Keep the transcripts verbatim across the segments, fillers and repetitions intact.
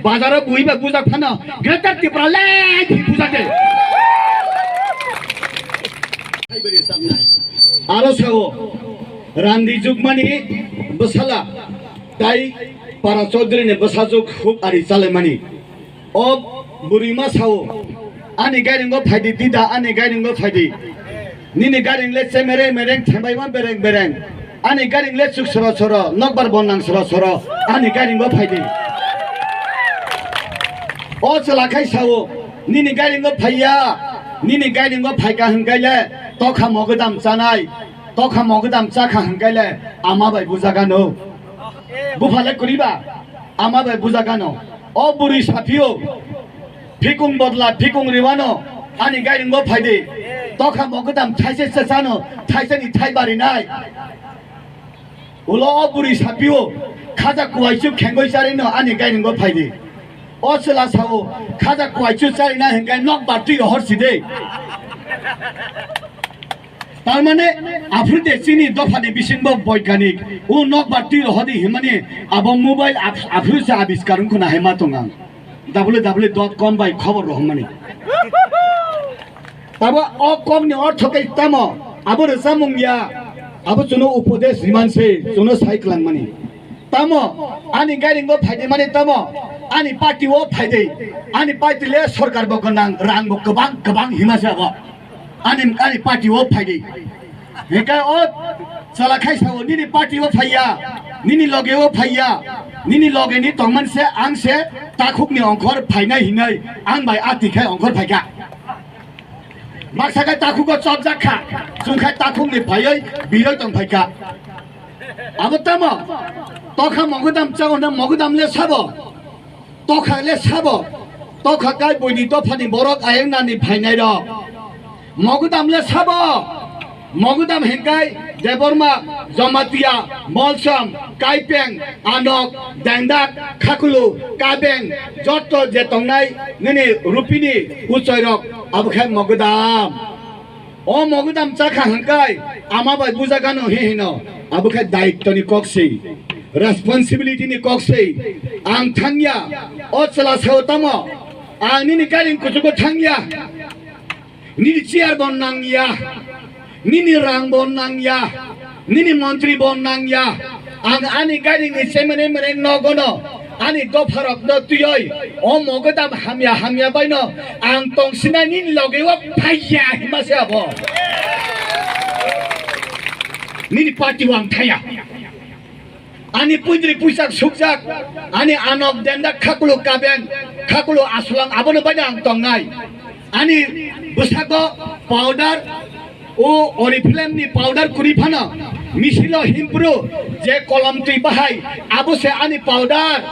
Bazaro bui bai bujak phano Greater Tipraland hi bujak de. Aro sao Randi Jukmani bwsala tai Para Chaudhary ni bwsajwk huk ari chalaimani. O bwrwima sao, ani gairingo phaidi dida, ani gairingo phaidi. Nini gairing le chemereng mereng thembaima bereng bereng. Ani gairing le chuk soro soro, nokbar bonnang soro soro, ani gairingo phaidi. O chwla khai sao, nini gairingo phaiya, nini gairingo phaika hwnkhe le tokha mogwdam chanai, tokha mogwdam chakha hwnkhe le ama bai bujagano. Bupha le kwrwiba, ama bai bujagano. O bwrwi saphio, phikung bodla phikung riwano, ani gairingo phaidi. Tokha mogwdam thaise chachano, thaiseni thai barinai. Ulo o bwrwi saphio, khaja kuaichu khengoi charino, ani gairingo phaidi. O chwla sao, khaja kuaichu charina hwnkhe nok bartwi rohor sidi. Tar mane, aphuru de chini dopha ni bisingo boiganik, o nok bartwi rohodi himani, abo mobile ap-, aphuru se abiskar wngkha na hai ma tong ang. W W W dot com bai khobor rohormani. Tabo o kok ni ortho khe tamo, abo rwchapmung ya, abo chuno upodesh riman se, chuno sai kwlangmani. Tamo, ani gairingo phaidi mani tamo, ani party o phaidi, ani party le sorkar bo gwnang, rang bo kwbang kwbang hima se abo. Ani, ani party o phaidi. Hingke o chwla khai sao, nini party o phaiya, nini loge o phaiya, nini loge ni tongman se ang se takhuk ni ongkhor phainai hinoi ang bai ati khai ongkhor phaikha. Baksa khai takhuk o chopjak kha, chwng khai takhuk ni phaioi biroi tong phaikha. Abo tamo, tokha mogwdam chao na mogwdam le sabo. Tokha le sabo, tokha kai buini dophani borok ayang nani phainai rok. Mogwdam le sabo, mogwdam hingkai Debbarma, Jamatia, Molsom, Kaipeng, Anok, Dengdak, Khakulu, Kabeng, jotto je tongnai nini rupini uchoi rok abo khai mogwdam. O mogwdam chakha hwnkhe ama bai bujagano hi hino, abo khe daitwni kok se, responsibility ni kok se. Ang thangya, o chwla sao tamo, ang nini gairing kuchugo thangya, nini chair bo nangya, nini rang bo nangya, nini montri bo nangya. Ang ani gairing ni chemene mereng nogono ani dopharokno twiwi o mogwdam hamya hamya baino ang tongsinai nini loge o phaiya hima se abo. Nini party o ang thaya. Ani puidri puisak sukjak, ani anok dendak khakulu kaben, khakulu aswlang abono baino ang tongnai. Ani bwsako powder, o Oriflame ni powder kwrwi phano misilo himpru je kolom twi bahai abo se ani powder.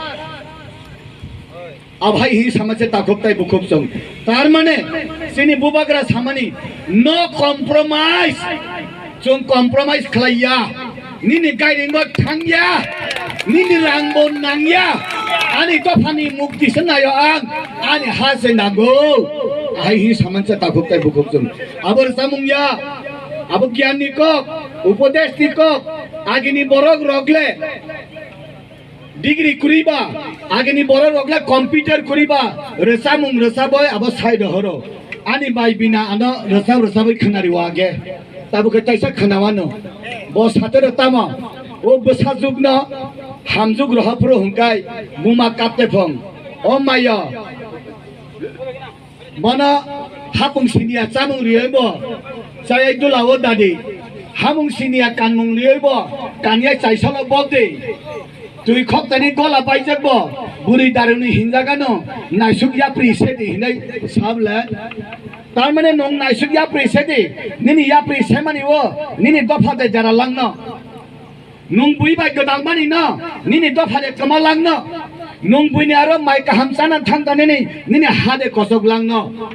Abhai hi sama se takhuk tai bukhuk chwng. Tar mane chini bubagra samani no compromise. Chwng compromise khlaiya. Nini gairingo thangya. Nini rangbo nangya. Ani dophani mukti se nayo ang. Ani ha se nango. Ahai hi saman se takhuk tai bukhuk chwng. Abo rwchapmung ya. Abo gyan ni kok, upodesh ni kok, agini borok rok le. Degree kwrwi ba, agini borok rok le computer kwrwi ba, rwchapmung rwchapoi abo sai rohoro. Ani bai bina ano rwchap rwchapoi khwnari o age. Tabuk khe taisa khwnawano. Bo satero tamo, o bwsajwkno hamjwk roha phuru hwnkai buma kapte phong. O mayo. Bono hapung siniya chamung riyoibo chayai dulao dadi. Hamung siniya kanmung riyoibo kanyai chaisalo bokdi. Twi khoktani gola baijakbo bwrwi daruni hinjagano naisuk yapri sedi hinai sable. Tar mane nwng naisuk yapri sedi, nini yapri semani o nini dopha de jara langno. Nwng bui bai gwdalmani no, nini dopha de kwma langno. Nwng buini aro mai kaham chana thang ta nini, nini ha de kosok langno.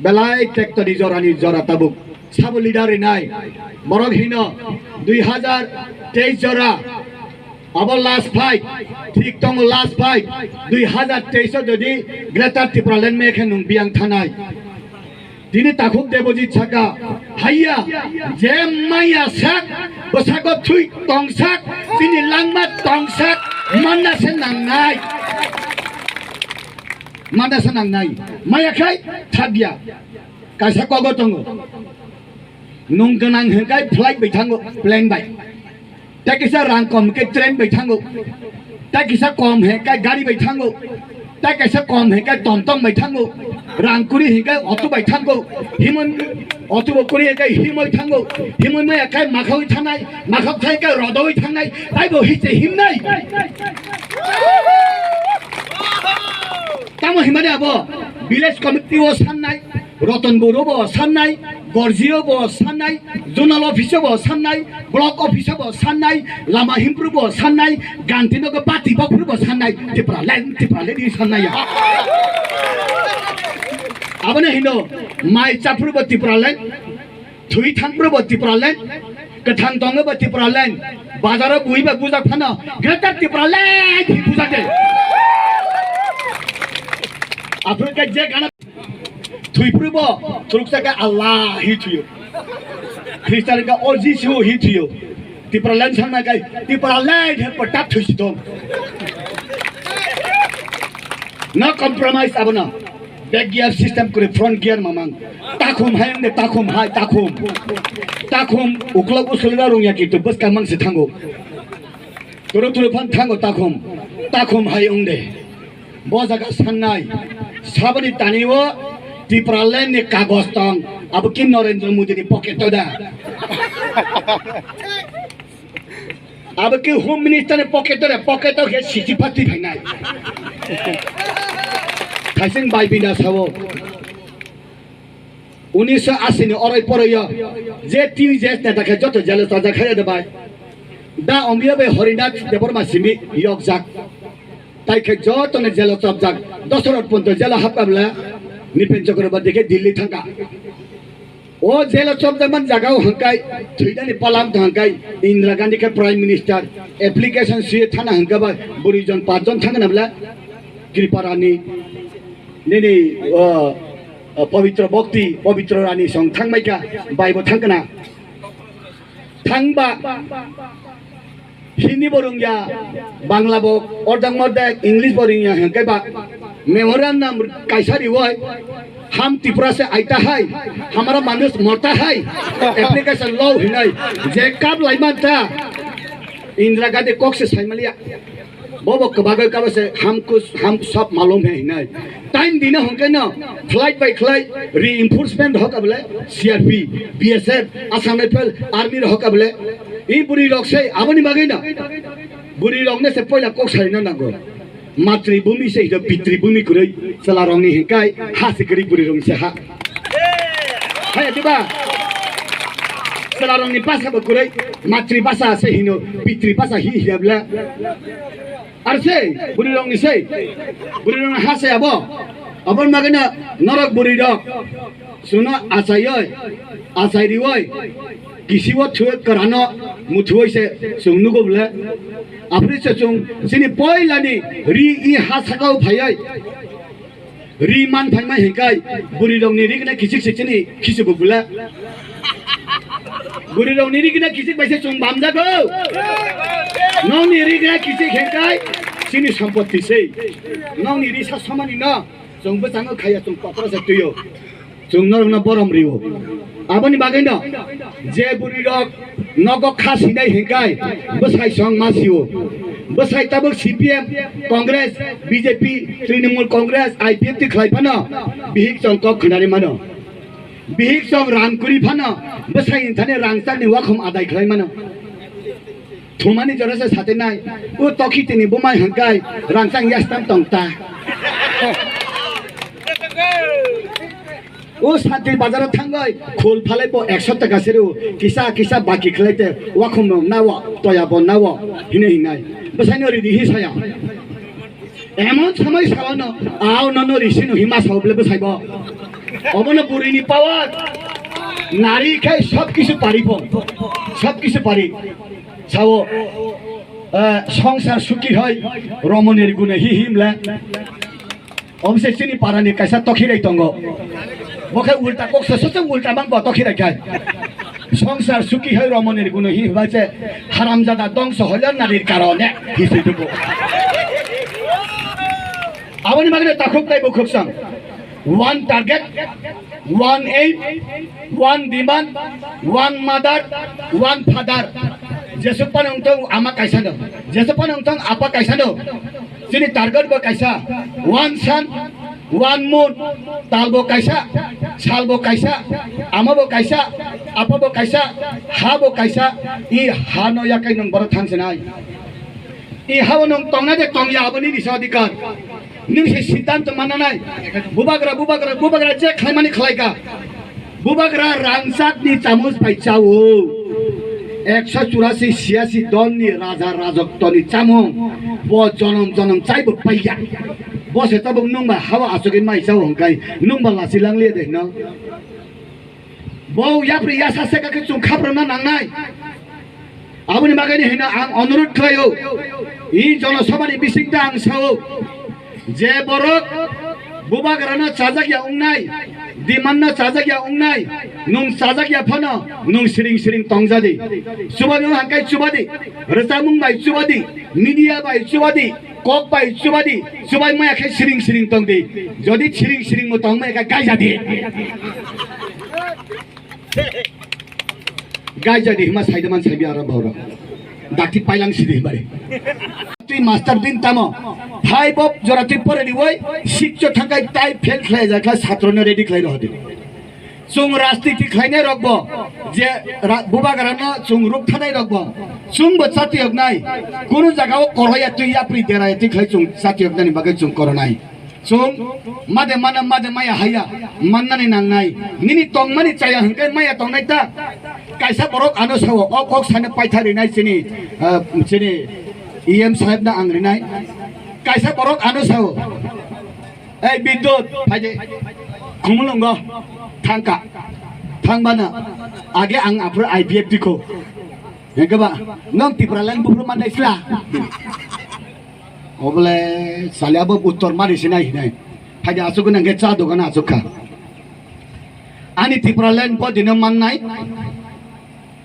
Belai tractor ni jora ni jora tabuk. Sabo leader rinai. Borok hino dui hajar teis jora. Abo last fight. Thik tongo last fight. Dui hajar teis o jodi Greater Tipraland me khe nwng biyang thanai. Tini takhuk Debojit saka, haiya, je maya sak, bwsako thwi tongsak, tini langma tongsak, manna se nangnai. Mada sa nangnai. Maya khai thakya. Kaisa kogo tongo. Nung gwnang hwnkhe flight bai thango, plane bai. Tei kisa rang kom hwnkhe train bai thango. Tei kisa kom hwnkhe gari bai thango. Tei kaisa kom hwnkhe tomtom bai thango. Rang kuri hwnkhe auto bai thango. Himoi auto bo kuri hwnkhe himoi thango. Himoi maya khai makhaui thanai. Makhok thai khe rodoi thangnai, taibo hiche himnai. Tamo himani abo village committee o sannai, Roton Boro bo sannai, Gorjio bo sannai, zonal office o bo sannai, block office o bo sannai, lama himpru bo sannai, ganti nogo bati bokphru bo sannai, Tipraland, Tipraland di sannai ya. Abone hino mai chapru bo Tipraland. Thwi thangphru bo Tipraland, kwthang tongo bo Tipraland, bazaro bui ba bujak phano Greater Tipraland hi bujak de. Aphuru khe je gana thwiphru bo thuruksa khe Allah hi thwiyo. Khristan khe O Jisu hi thwiyo. Tipraland sangna khe Tipraland he patak thwisi tong. No compromise abono. Back gear system kwrwi front gear mamang. Takhum hai wngde, takhum hai, takhum. Takhum uklok uslok rung ya kintu bwskang mang se thango. Turu turu phan thango takhum. Takhum hai wngde. Bo jaga sannai. Saboni tani o Tipraland ni kagoj tong. Abo ki Narendra Modi ni pocket o da. Abo ke Home Minister ni pocket o re, pocket o khe sixty party phainai. Thaising bai bina sao. Unisho asi ni orai porai yo. Je T U J S neta khe joto jelo chajak khaye de bai. Da ombiya bai Horinath Debbarma simi yokjak. Tai khe joto ne jelo chopjak. Dosarot ponto jelo hapkabla. Nipen Chakraborty khe Delhi thangka. O jelo chopjakmani jagao hwnkhai thwinani palam hwnkhai Indira Gandhi khe Prime Minister application suye thana hwnkhe bai bwrwi jon pach jon thangna bwle Kripa Rani nini o, o, Pabitra Bhakti, Pabitra Rani song thangmaikha bai bo thangkna thangba. Hindi bo rwngya, Bangla bo ordek mordek, English bo rwngya hwnkhe ba memorandum kaisa riwi, "हम त्रिपुरा से आया है, हमारा मानुष मरता है, application लो" hinwi je kap laimanta Indira Gandhi kok se saimaliya. Bobo kwbagwi kabo se हम कुछ, हम सब मालूम है hinwi. Time dina hwnkhe no flight bai khlai reinforcement hok abole C R P, B S F, Assam Rifle, Army hok abole. I bwrwi rok se aboni bagwi no. Bwrwi rok ne se poila kok sarina nango. Matri bhumi se hino pitri bhumi kwrwi chwla rok ni hinkai ha se kwrwi bwrwi rok se ha. Hai diba? Chwla rok ni basa bo kwrwi matri basa se hino pitri basa hi hi abla. Ar se, bwrwi rok ni se, bwrwi rok ni ha se abo, aboni bagwi no norok bwrwi rok, chwngno achaioi, achai rioi, kisiwo thwiwi kwrano muthuoi se chwng nugo bwle. Aphri se chwng chini poilani ri i ha sakao phaioi. Ri man phaimai hinkai bwrwi rokni ri gwnai kichik se chini khichubu bwle. Bwrwi rokni ri gwnai kichik bai se chwng bamjago. Nokni ri gwnai kichik hinkai chini sompoti se. Nokni ri sa samani no chwng bwchango khaiya chwng papra se tuio. Chwng norokno borom rio. Aboni bagwino je bwrwi rok nogo kha sinai hinkai bwsai song ma sio. Bwsai tabuk C P M, Congress, B J P, Trinamool Congress, I P F T khlai phano bihik chong kok khwnari mano. Bihik chong rang kuri phano bwsai ni thani rang chakni wakhom adai khlai mano. Thumani jora se sate nai. O tokhi tini bumai hangkai rangchang yastam tong ta. O Santir bazar o thangoi khul phalai bo ekso taka seru kisa kisa baki khlai te wakhum no nawo toya bo nawo hine hinai. Bwsai no ridi hi saya. Emon samai sao no ao no no risi no hima sao bole bwsai bo. Obo no buri ni power. Nari khai sob kisu pari bo. Sob kisu pari. Sao, eh, songsar suki hai romoni gune hi himle. Obse chini parani kaisa tokhirai tongo. Bo khe ulta kok se sochong ulta mang bo tokhirai khai. Songsar suki hai romoni gune hi ba che haramjada dongso hoilar narir karone hi se dugo. Aboni bagwi takhuk tei bukhuk sang. One target, one aim, one demand, one mother, one father. Jesuk phano wngthang ama kaisa no, jesuk phano wngthang apa kaisa no. Chini target bo kaisa, one sun, one moon, tal bo kaisa, sal bo kaisa, ama bo kaisa, apa bo kaisa, ha bo kaisa, i ha no yakai nwng borok thang sinai. I hao nwng tongna de tongya, abo nini se adhikar. Nwng se siddhanto manna nai. Bubagra, bubagra, bubagra je khlaimani khlaika. Bubagra rangchakni chamus bai chao. Ekso churasi siyasi donni raja rajoktoni chamung. Bo jonom jonom chaibo paiya. Bo se tabuk nwng ba hao achugwi mai chao hwnkhe nwng ba lachi langliya de hino. Bo yapri yasa se kakhe chwng khaprokna nangnai. Aboni bagwi hino ang onurut khlaio. I jonosabhani bisingtwi ang sao, je borok bubagrano chajakya wngnai, dimanno chajakya wngnai, nwng chajakya phano nwng siring siring tongjadi. Chubadi hwnkhai chubadi, rwchapmung bai chubadi, media bai chubadi, kok bai chubadi, chubai maya khe siring siring tongdi. Jodi siring siring bo tong maya khe gaijadi. Gaijadi hima saida man saibi aro borok. Dakti pailang sidi himari. Twi master din tamo. Five of jora twi pore riwoi, six o thangkai tai fail khlai ja khlai satro no ready khlai rohdi. Chwng rajniti khlainai rokbo, je ra-, bubagrano chwng rwkthanai rokbo, chwngbo chatiyoknai, kunu jagao koroya twi yapri deraya twi khlai chwng chatiyoknani bagwi chwng koronai. Chwng made mana made maya haya mannani nangnai. Nini tongmani chaya hwnkhe maya tongnai ta. Kaisa borok ano sao, o kok sano paitha rinai chini, ah, chini E M saheb no ang rinai. Kaisa borok ano sao. Ei Bidyut, phaidi. Khumulwngo thangka. Thangbana age ang aphuru I P F T kho. Hwnkhe ba, nwng Tipraland buphuru mannai sla. Obole sali abo uttor mari sinai hinai. Phaidi asuk nang khe cha dogan asuk kha. Ani Tipraland bo dino mannai.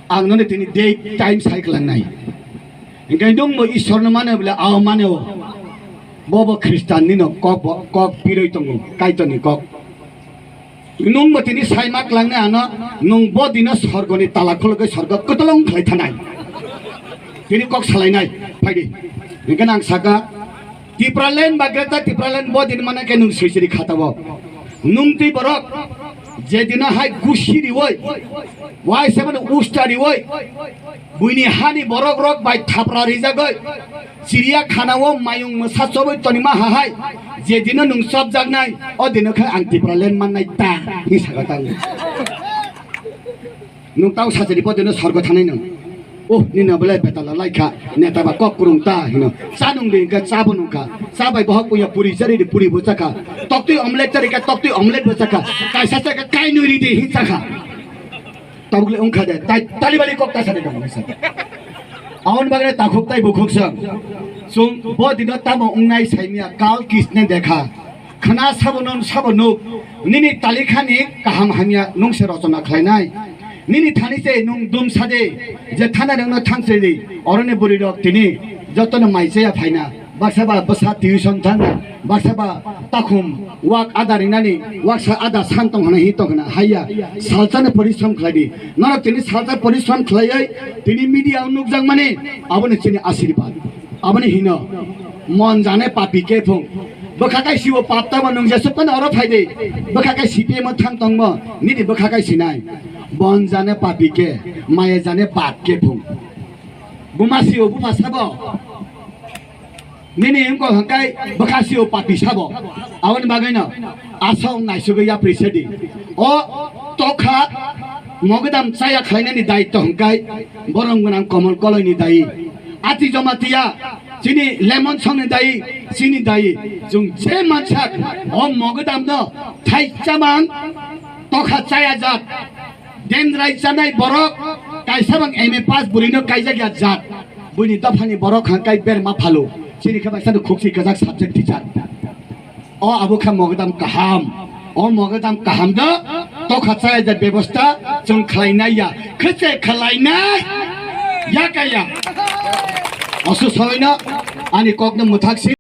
Ang noni tini date time sai klangnai. Hingke nung bo Ishwar no mane bole ao mane o. Bo bo Khristan ni no kok bo, kok piroi tongo, Kaitor ni kok. Nung bo tini sai ma klangnai ano, nung bo dino sorgo ni tala khulugwi sorgo kotolong khlai thanai. Tini kok salainai, phaidi. Hingke nang saka, Tipraland ba Greater Tipraland bo din mane khe nung sui siri khata bo. Nung twi borok je dino hai gusi riwoi, wai se mane usta riwoi, buini hani borok rok bai thapra rijagoi, chiriya khana o mayung mwsa choboi tonima ha hai, je dino nung chobjaknai, o dino khe ang Tipraland mannai ta, hi saka tang. Nung tau sajari bo dino sorgo thanai nung. Oh, nini bole betala laikha, neta ba kok kurung ta hino. Cha nung di hingka cha bo nungkha. Cha bai bohok puya puri chari di puri bo chakha. Toktwi omelette rikha, toktwi omelette bo chakha. Kaisa chakha, kainwi ri di hin chakha. Tabukle ungkha de, tai tali bali kok ta sade dong sa. Aon bagre takhuk tai bukhuk sa. Sung bo dino tamo ungnai saimia kal kisne dekha. Khna sabo nung sabo nuk, nini talikhani kaham hamya nung se rochona khlainai. Nini thani se nung dum sade, je thana nungno thang se di, oroni buri rok tini jotono mai chaya phaina. Baksa ba bwsa tuition thangna, baksa ba takhum wak ada rinani, waksa ada san tong hwnwi hi tong hwna haiya. Salsano porishrom khlai di. Norok tini salsa porishrom khlaiwi tini media o nukjakmani, aboni chini asirwad. Aboni hino, mon jane papi kephung. Bwkha kai siwo pap tamo nung jesuk phano oro phaidi. Bwkha kai C P M o thang tongmo, nini bwkha kai sinai. Bon jane papi ke, maya jane bap kephung. Buma siwo bupha sabo. Nini wngkol hwnkhe bwkha siwo papi sabo. Aboni bagwino aswk naisugwi yapri sedi. O tokha mogodam chaya khlainani daitto hwnkhe borom gwnang Komol Koloini dai. Ati Jamatia, chini Lemon Songni dai, chini dai. Chwng je mansak, o mogodamno thaichamang tokha chaya jat. Dendrai chanai borok, kaisa bang M A pass burino kaijak ya jat. Buini dophani borok hangkai berma phalo. Chini khe baisano khukchi kajak subject teacher. O abo kha mogodam kaham. O mogodam kaham do, tokha chaya jat bebosta chwng khlainai ya. Khe che khlainai ya kaya. Osu soino ani kokno mwthak si.